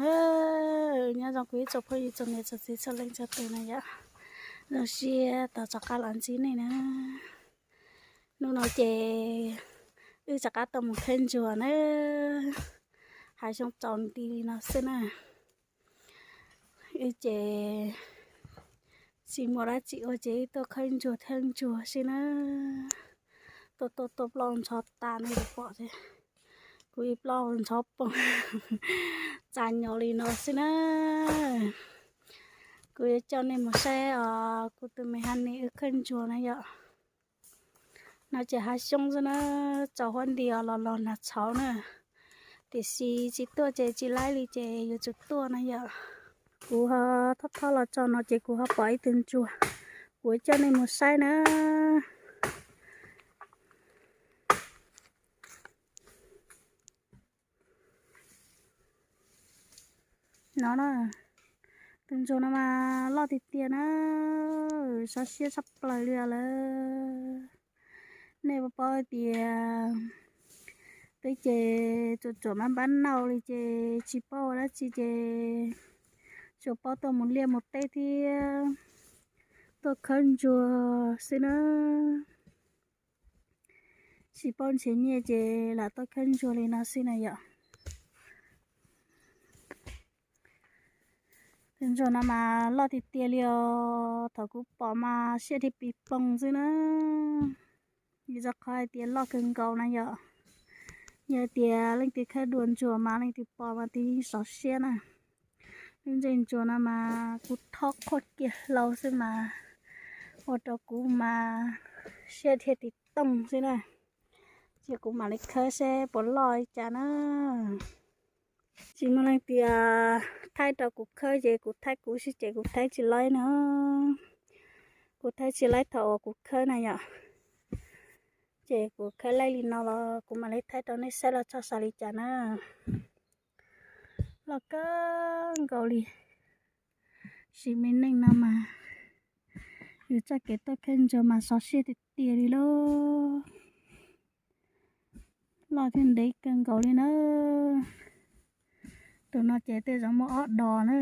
Na, nyob zoo kuv ib tsoom phooj ywg tsoom niam tsoom txiv txhua leej txhua tus na yom. Zoo siab tau rov qab los ntsib nej na. Hnub no ces wb rov qab tau mus khawb ntsuag na. Hav xyoob tsaus nti li no xwb na. Wb ces tsis muaj dab tsi ua ces wb tuaj khawb ntsuag khawb ntsuag xwb na. Tuaj tuaj tuaj ploj ntshov tas nej pom tias kuv ib ploj ntshov poog txav nyov li no xwb na. Kuv yuav coj nej mus saib os kuv tus me honey wb khawb ntsuag na yom. No ces hav xyoob xwb na, tsaus huab nti os los los nag tshauv na. Tiam sis tsis tuaj ces tsis laib li ces yuav tsum tuaj na yom. Kuv ho thob thob los txog no ces kuv ho pom ib tug ntsuag, kuv coj nej mus saib na. No na, tus ntsuag no mas loj tiag tiag na, sov siab tshaj plaws li lawm. Nej puas paub hais tias peb ces tsuam tsuam mab npab nauj li ces tsis paub ua dab tsi ces tsuas paub tuaj mus liaj mus teb thiab tuaj khawb ntsuag xwb na. Tsis paub nrhiav nyiaj ces lam tuaj khawb ntsuag li no xwb na yom. Tus ntsuag no mas loj tiag tiag li os, thaum kuv pom mas siab dhia pis poog xwb na. Vim rau qhov hais tias loj kawg nkaus na yom. Yog tias leej twg khawb dua ntsuag mas leej twg pom mas twb yeej sov siab na. Lub ntsej ntsuag no mas kuv thob qhuaj kiag hlau xwb mas ua rau kuv mas siab dhia tis tooj xwb na. Ces kuv mam li khawb seb puas loj li cas na. Tsis muaj leej twg thaij rau kuv khawb ces kuv thaij kuv xwb ces kuv thaij tsis laib na. Kuv thaij tsis laib thaum uas kuv khawb na yom. Ces kuv khawb laij li no los kuv mam li thaij rau nej saib los txog xav li cas na. Loj kawg nkaus li. Sim me neej no mas yus txoj kev tuaj khawb ntsuag mas sov siab tiag tiag li lauj. Loj thiab ntev kawg nkaus li na. Tus no ces tej zaum muaj ob dos na.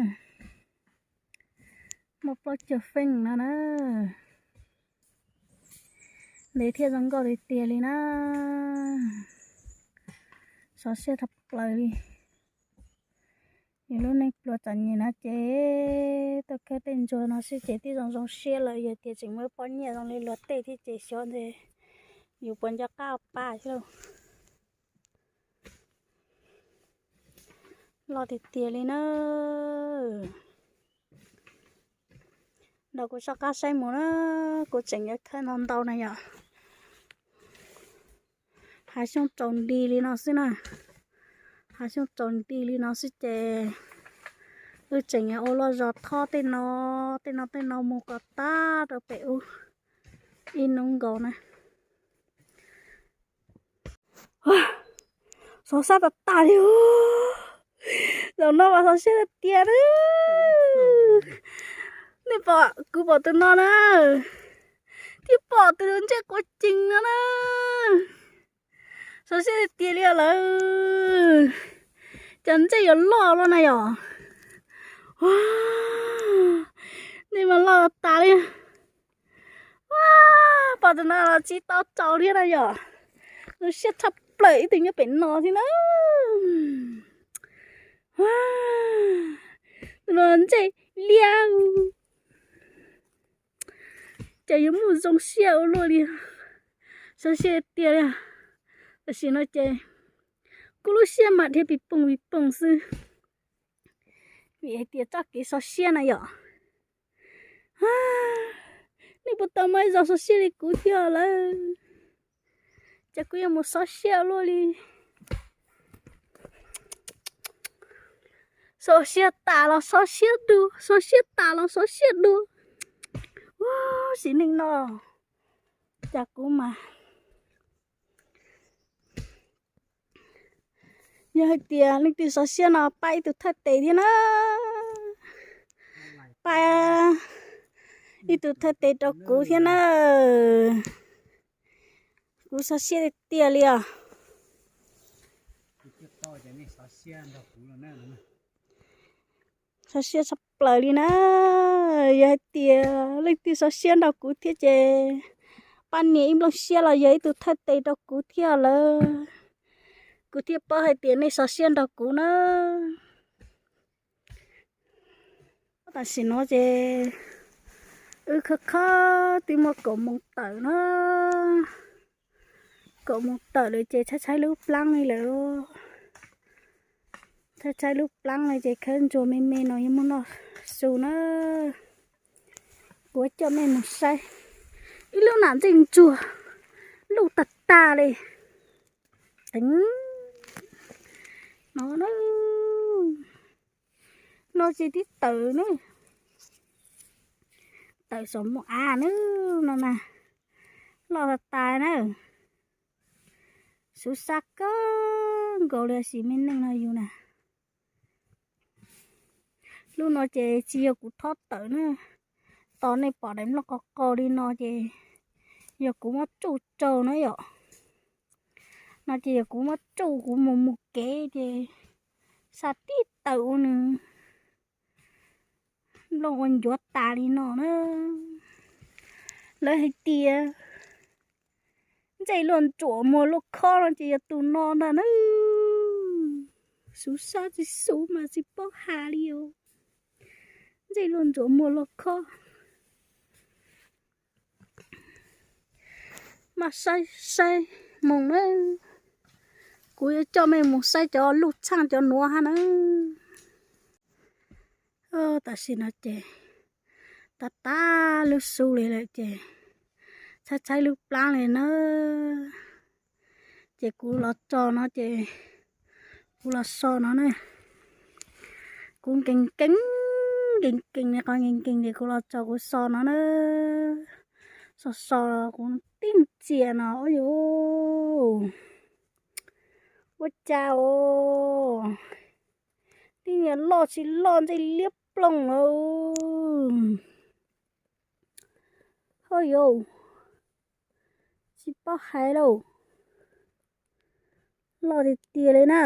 Muaj plaub caug feej no na. Ntev thiab zoo nkauj tiag tiag li na. Sov siab tshaj plaws li. Yus lub neej pluag txom nyem no ces tuaj khawb tej ntsuag no xwb ces twb zoo zoo siab lawm, yog tias tseem muaj pob nyiaj zoo li luag tej thiab ces xyov ntse yus puas nco qab pab xwb lauj. Loj tiag tiag li na. Nrog kuv soj qab saib mus na, kuv tseem yuav khawb ntau ntau na yom. Hav xyoob tsaus nti li no xwb na. Hav xyoob tsaus nti li no xwb ces wb tseem yuav ua loj zog thob tej no, tej no tej no mus kom tag rau pem ub ib hnub nkaus na. Sov siab tas tas li. Zaum no mas sov siab tiag tiag na. Nej pom, kuv pom tus no na, thiab pom tus ntsej quav cees no na. Sov siab tiag tiag li lawm. Cov ntsej yuav loj los na yom. Nej mas loj tas li. Pom tus no los tsis tau tsaus li na yom. Zoo siab tshaj plaws ib tug nyob pem no thiab na. Tus no ntsej liab. Cas yuav muaj zoo siab ua luaj li. Sov siab tiag li. Tam sim no ces kuv lub siab mas dhia pis poog pis poog xwb, vim hais tias txoj kev sov siab na yom. Nej puas tau muaj ib zaug sov siab li kuv thiab lawm? Ces kuv yuav mus sov siab luaj li. Sov siab tas los sov siab dua, sov siab tas los sov siab dua. Sim neej no cas kuv mas, yog hais tias leej twg sov siab no pab ib tug thawj tes thiab na. Pab ib tug thawj tes rau kuv thiab na. Kuv sov siab tiag tiag li os. Xov siab tshaj plaws li na. Yog hais tias leej twg xov siab nrog kuv thiab ces pab nias ib nplooj siab los yog ib tug thawj tes rau kuv thiab lawm. Kuv thiaj paub hais tias nej xov siab nrog kuv na. Tam sim no ces wb khawb khawb twb muaj kaum moos tawm na. Kaum moos tawm lawm ces tshaib tshaib lub plaab li lawm. Tshaib tshaib lub plaab li ces khawb ntsuag me me no yuav muab noj su na. Kuv coj mej mus saib ib lub nam ntxej ntsuag luj tag tag li. Teev no na. No ces tib tawm na. Tawm saum mus av na. No na, loj tas tas na. Xub xab kawg nkaus li sim me neej no yus na. Lub no ces tsis yog kuv thob tawm na. Tos nej pom daim nplooj qos qos li no ces yog kuv muab tsuj tsau na yom. No ces yog kuv muab tsuj kuv mus mus kev ces xa tib tawm ua nws nplooj ua ncuav tas li no na. Lawv hais tias ntsej luaj ntsuam muag luaj khob no ces yog tus no ntag na. Xub xab tsis xub mas tsis paub hais li os. Ntsej luaj ntsuam muag luaj khob. Mas saib saib moos na. Kuv yuav coj mej mus saib cov luj txhaaj cov nuav hab na. Tam sim no ces tag tag lub xu li lawm ces tshaib tshaib lub plaab li na. Ces kuv los tso no ces kuv los so no na. Kuv nkees nkees, nkees nkees li qhov nkees nkees ces kuv los tso kuv so no na. So so kuv tib ntxias no, ua yuv, ua cas os, tib niag loj tsis loj ntsej liab ploog lawm. Hoj yauv, tsis paub hais lauj, loj tiag tiag li na.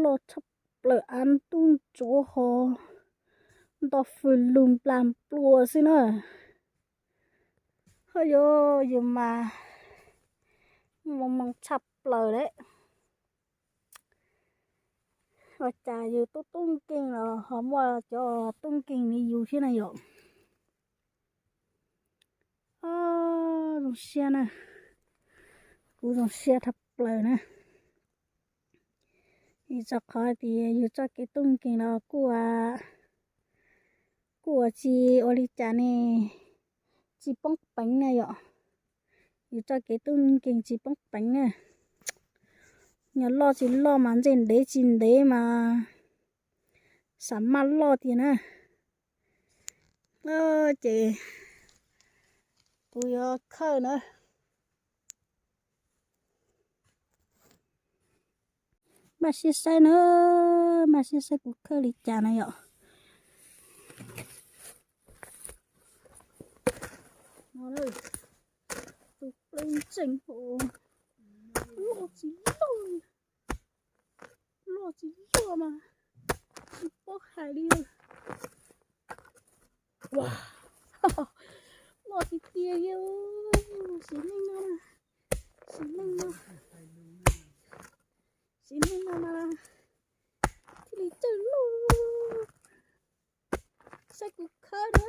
Loj tshaj plaws, av ntub ntsuav ho nto fws lug nplas nplua xwb na. Hoj yauv, yus mas moos moos tshaj plaws lawm. Ua cas yus tub tub nkeeg los ho muaj cov tub nkeeg li yus thiab na yom. Zoo siab na, kuv zoo siab tshaj plaws na. Vim rau qhov tias yus txoj kev tub nkeeg los kuj, kuj ua tsis ua li cas ne, tsis poob peev na yom. Yus txoj kev tub nkeeg tsis poob peev na. Nyuag loj tsis loj mas ntsej ntev tsis ntev mas xav maj loj tiag na. Ces kuv yuav khawb na. Maj siab saib na, maj siab saib kuv khawb li cas na yom. Tus pleev tseem loj tsis loj, loj tsis loj mas tsis paub hais li. Loj tiag tiag li. Sim neej no, sim neej no, sim neej no mas thiaj li txawj loj. Saib kuv khawb na.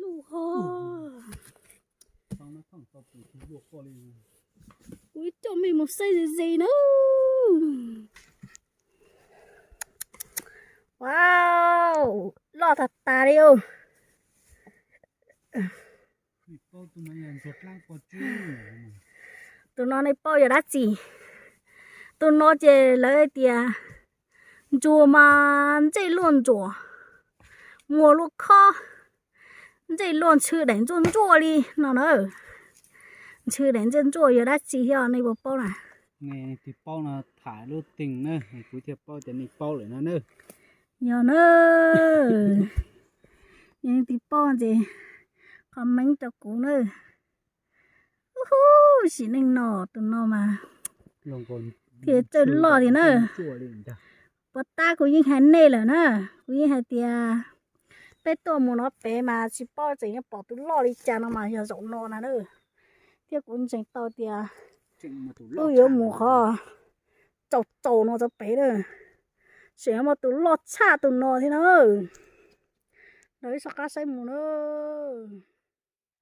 Loj ho. Kuv coj mej mus saib ze ze na. Wow, loj tag tas li os. Tus no nej paub yog dab tsi? Tus no ces lawv tias ntsuag mas ntsej luaj ntsuam, muag luaj khob, ntsej luaj ntxhw daim ntsuaj ntsuaj li no na. Ntxhw daim ntsuaj ntsuaj yog dab tsi thiab nej puas paub na? Tus paub no tham lub teeg na, kuv thiaj paub tias nej paub lawm no na. Yog na, yog nej tus paub ces comment rau kuv na. Ub hu, sim neej no tus no mas thiaj txawj loj thiab na. Puas tab kuv yeej hais nej lawm na, kuv yeej hais tias peb tuaj mus no pem mas tsis paub tseem yuav pom tus loj li cas no mas yog zaum no na na. Thiab kuv ntseeg tau tias wb yuav mus qhov tsaus tsaus no rau pem na, tseem yuav muaj tus loj tshaj tus no thiab na. Rau ib soj qab saib mus na.